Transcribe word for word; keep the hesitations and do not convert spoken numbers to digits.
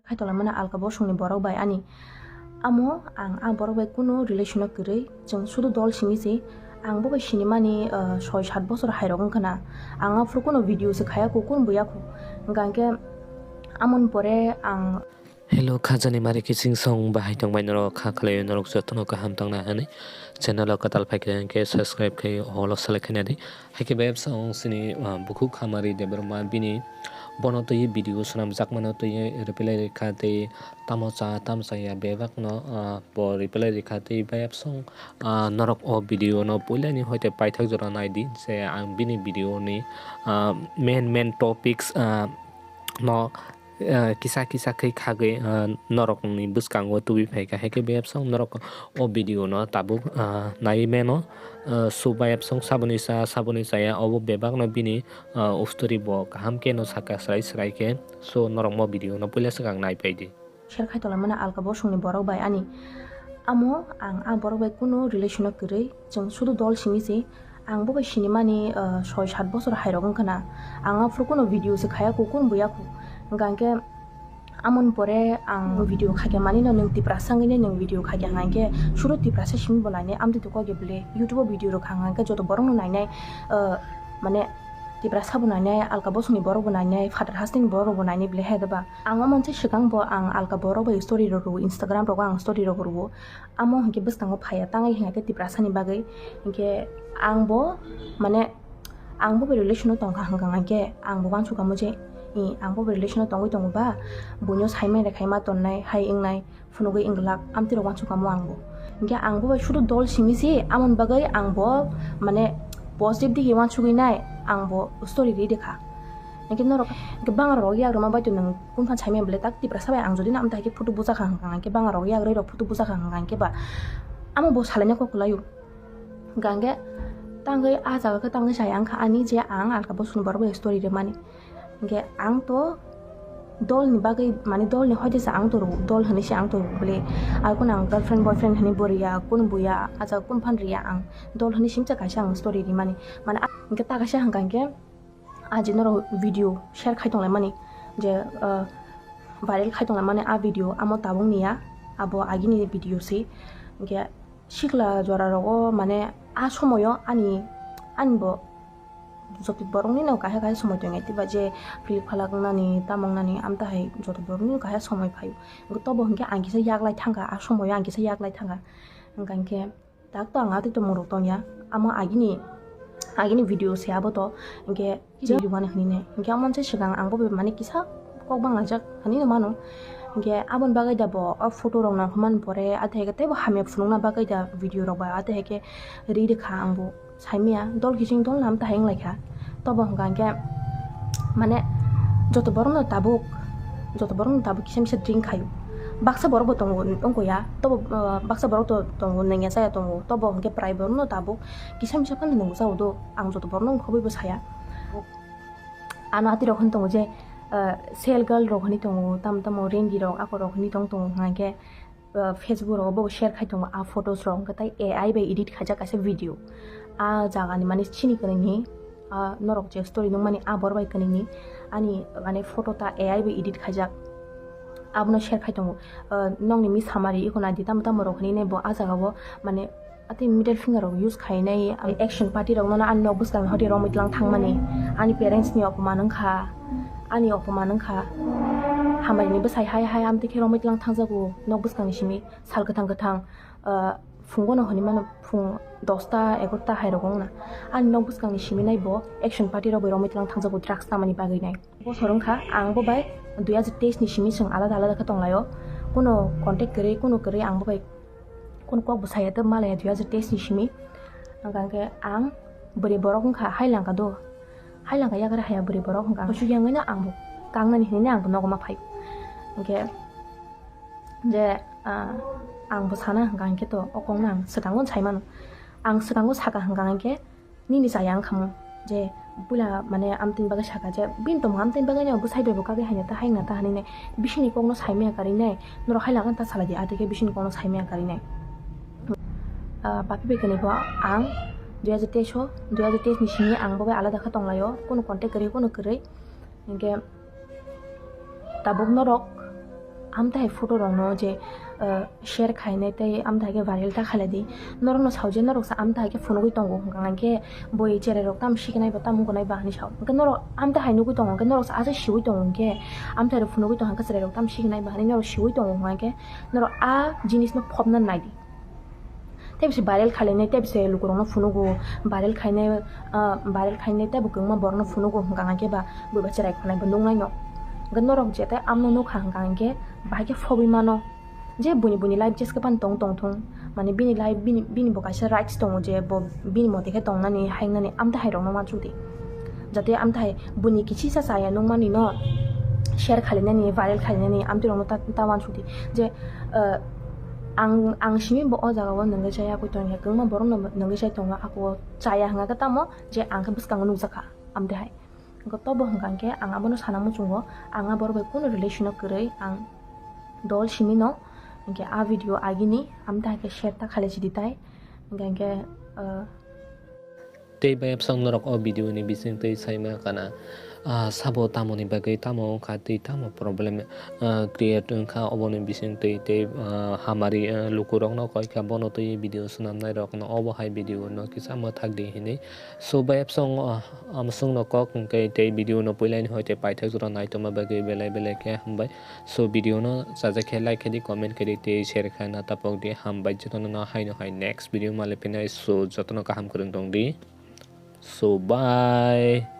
Khaitolai mano alka bosongni borok bai ani. Amo ang a borok bai kunu relation o kwrwi, chwng sudu dol simi se. Ang bo bai sinimani, ah, soi sat bosor hai rok wngkha na. Ang aphuru kunu video se khaya kho, kunu buya kho. Hwnkha hwnkhe amoni pore ang Hello, khajani mari kiching song bahai tongbai norok kha khlai norok jotono kaham tongna hwnwi channel o kwtal phai khe hwnkhe subscribe khai holo select khaina di. Haikhe bayapsa ong sini, ah, bukhuk Hamari Debbarma bini bono twi video swnamjakmano twi reply rikha tei tamo cha tamo chaya bebakno, ah, bo reply rikha tei bayapsa ong, ah, norok o video no puilani hoite paithak jora naidi je ang bini video ni, ah, main main topics, ah, no, ah, kisa kisa khe khagwi, ah, norokni bwskango tubui phaikha, haikhe bayapsa ong norok o video no tabuk, ah, nai mano. Ah, so bayapsa ong saboni cha saboni chaya obo bebakno bini, ah, ustori bo kaham khe no saka srai srai khe, so norok mo video no puila swkang nai paidi. Share khaitolai mano alka bosongni borok bai ani. Amo ang a borok bai kunu relation o kwrwi, chwng sudu dol simi se. Ang bo bai sinimani, ah, soi sat bosor hai rok wngkha na. Ang aphuru kunu video se khaya kho, kunu buya kho. Hwnkha hwnkhe amoni pore ang video khaikhe mani no nwng Tiprasa wngwi nwng video khaikhe hwnkha hwnkhe suru Tiprasa simi bo nainai amtwi twi kok ya bwle YouTube o video rok hwnkha hwnkhe joto borok no nainai, ah, mane Tiprasa bo nainai, alka bosongni borok bo nainai, phatar hasteni borok rok bo nainai bwle hai da ba. Ang o manse swkang bo ang alka borok bai story rok rwo, Instagram rogo ang story rok rwo. Amo hinkhe bwskango phaiya tangwi hinkhe Tiprasani bagwi. Hinkhe ang bo, mane, ang bo bai relation o tongkha hwnkha hinkhe ang bo uansukha mo je, i, ang bo bai relation o tongwi tongo ba, buino saimai rwkhaima tonnai, hai wngnai, phunugwi wngwlak, amtwi rok uansukha mo ang bo. Hinkhe ang bo bai sudu dol simi se, amoni bagwi ang bo, mane, positive digi uansugwi nai, ang bo story ri rwkha. Hinkhe norok, hinkhe bangla rok yak rwma bai to nwng kung phan saimaya bwle tak Tiprasa bai ang jodi no amtwi hai khe photo bujakha hwnkha hwnkhe bangla rok yak rwi rok photo bujakha hwnkha hwnkhe ba amo bo salaina kok kwlaio. Hwnkha hwnkhe tangwi a jaga khe tangwi chaya wngkha ani je ang alka bosongni borok bai story rwmani. Hinkhe ang to dol ni bagwi mane dol ni hoite se ang to rwo, dol hwnwi se ang to rwo bwle. Ar kunu ang girlfriend boyfriend hwnwi bo rwya, kunu buya, a jaga kunu phan rwya ang. Dol hwnwi singcha kaisa ang story rwmani. Mane a-, hinkhe ta kaisa hwnkha hinkhe Aji norok video share khai tonglaimani je, ah, viral khai tonglaimani a video amo tabuk niya, abo agini video se. Hinkhe sikla jora rogo mane a somoyo ani, ani bo joto borok nino kahya kahya somoi tongya tiba je philip phalak wngnani tamo wngnani amtahai joto borok nino kahya somoi phaio. Hinkhe tobo hinkhe ang kisa yaklai thangkha, a somoyo ang kisa yaklai thangkha. Hwnkha hinkhe tak to ang atwi tongmung rok tongya, amo agini, agini video se abo to, hinkhe video mani hwnwi nai, hinkhe amo se swkang ang bo mani kisa kok banglaijak hwnwi no mano, hinkhe aboni bagwi da bo o photo rok nang hwnmani pore, athe hinkhe teibo hamya phunukna bagwi da video rok bai, athe hinkhe ri rwkha ang bo saimaya, dol kiching dol nam tahai wnglaikha, tobo hwnkha hinkhe mane joto borokno tabuk, joto borokno tabuk kisa misa drink khaio. Baksa borok bo tongo wngkha ya, tobo, ah, baksa borok to tongo, nangya chaya tongo, tobo hwnkhe prai borokno tabuk kisa misa phano nungwi chao do, ang joto borokno wngkhobwi bo saya. Ano atwi rok hwn tongo je, ah, sel girl rok hwnwi tongo, tamo tamo rengi rok, ako rok hwnwi tong tongo hwnkha khe, ah, Facebook rogo bo share khai tongo a photos rok, hwnkhe tai A I bai edit khaijak kaisa video. A jaga ni mane chini kwrwini, ah, norok je story nukmani a borok bai kwrwini ani mane photo ta A I bai edit khaijak. Abono share khai tongo. Ah, nokni mi samari iko naidi tamo tamo rok hinwi bo a jaga o mane atwi middle finger rok use khainai. Action party rok nono ani nok bwskang hoti romwi tlang thangmani ani parents ni opoman wngkha, ani opoman wngkha. Hamari ni bwsai hai hai amtwi khe romwi tlang thangjago nok bwskang ni simi sal kwthang kwthang, ah, phungo no hinwi mano phung dosta egarota hai rok wngna. Ani nok bwskang ni simi nai bo action party rok bai romwi tlang thangjago drugs tamani bagwi nai. Bosor wngkha, ang bo bai dui hajar teis ni simi chwng alada alada khe tonglaio. Kuno contact kwrwi, kuno kwrwi ang bo bai kuno kok bo saya tei malaya dui hajar teis ni simi. Hwnkha hwnkhe ang bwrwi borok wngkha, hai langkha do. Hai langkha yagra haya bwrwi borok hwnkha. Kuchuk yangwi no ang bo kangnani hinwi no ang bo nogo ma phai. Hwnkhe je, ah, ang bo sana hwnkha hwnkhe to o kokno ang swkango sai mano. Ang swkango saka hwnkha hwnkhe nini chaya wngkha mo je puila mane amtwini bagwi saka je bini tongmung amtwini bagwi no bwsai bai bo kagwi haina ta haina ta hinwi nai bisingni kokno saimaya karwi nai norok hai langkha ta salai di atwi khe bisingni kokno saimaya karwi nai. Ah, papi bai kwnwi bo ang dui hajar teis o, dui hajar teis ni simi ang bo bai alada khe tonglaio, kuno contact kwrwi, kuno kwrwi. Hinkhe tabuk norok Amtahai photo rokno je, uh, share khainai tei amtahai khe viral ta khailai di. Norokno sao je norok sa amtahai khe phunugwi tongo hwnkha hwnkhe boi cherai rok tam sikinai ba tam wngkha nai ba hinwi sao. Hwnkhe norok amtahai nugwi tongo hwnkhe norok sa aswk siwi tongo hwnkhe amtahai rok phunugwi tongkha hwnkhe cherai rok tam sikinai ba hinwi norok siwi tongo hwnkha hwnkhe norok a jinisno phobna nai di. Tei bisi viral khainai tei bisi lukurokno phunugo, viral khainai, ah, viral khainai tei bo kwbangma borokno phunugo hwnkha hwnkhe ba bui ba cherai khonai bo nuknai no. Hwnkhe norok jetai amno nukha hwnkha hwnkhe bahai khe phobwi mano je buini buini life jeske phano tong tong thung, mane bini life bini, bini bo kaisa rights tongo je bo bini mote khe tongnani hainani amtahai rokno uansuk di. Jate amtahai buini kichisa chaya nukmani no share khainani, viral khainani amtwi rokno ta, ta uansuk di je, ah, ang, ang simi bo o jaga o nungwi chaya koi tongya, kwbangma borok no nungwi chai tongo, ako chaya hwnkha khe tamo je ang khe bwskango nukjakha amtwi hai. Hwnkhe tobo hwnkha hwnkhe ang abono sana muchungo, ang a borok bai kunu relation o kwrwi, ang dol simi no, hwnkhe a video agini amtwi hai khe share ta khailai sidi tai, hwnkhe hwnkhe, ah, Tei bayapsong norok o video ni bisingtwi saima kana, ah, sabo tamoni bagwi tamo wngkha tei tamo problem, ah, create wngkha oboni bisingtwi tei, ah, hamari, ah, lukurokno koikha bono twi video swnamnai rokno obo hai video no kisa mwthak di hinwi. So bayapsong, ah, amswngno kok hwnkhe tei video no puilani hoi tei paithak jora naitoma bagwi belai belai khe hambai. So video no chajak khe like khe di, comment khe di tei share khe na tapok di. Hambai jotono no haino hai next video mali phinai. So jotono kaham kwrwng tong di. So bye.